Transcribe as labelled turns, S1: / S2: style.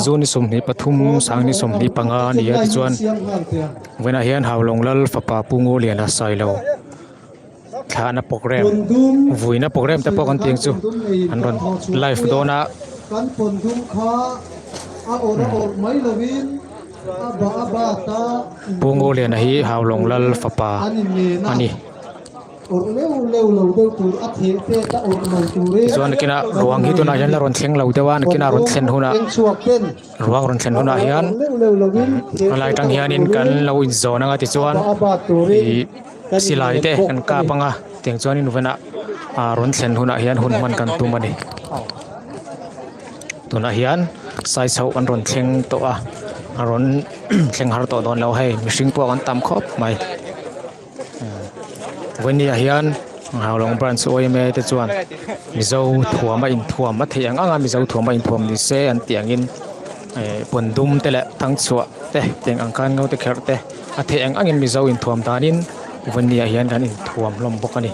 S1: June ni 23 2025 a ni a tichuan vawiinah hian Haulawng Lal fapa Pu Ngawliana Sailo thlahna programme vuina programme te pawh kan tih ang chu an rawn live dawn a. Pu Ngawliana hi Haulawng Lal fapa a ni. Tichuan nakinah ruang hi tunah hian la rawn thleng lo deuh a nakinah rawn thlen hunah ruang rawn thlen hunah hian a lai atang hianin kan lo inzawn anga tichuan ih silai te kan kap anga tiang chuanin vawiinah ah rawn thlen hunah hian hun hman kan tum a ni tunah hian sai chhoh an rawn thleng tawh a a rawn thleng har tawh dawn lo hei mihring pawh an tam khawp mai. Vawinia hian Haulawng branch yma te chuan Mizo thuam a inthuam a theih ang ang a Mizo thuam a inthuam ni se an tih angin eh pawn dum te leh thangchhuah te tiang ang khan ngo te kherh te a theih ang angin Mizo inthuam danin Vawinia hian kan inthuam hlawm bawk a ni.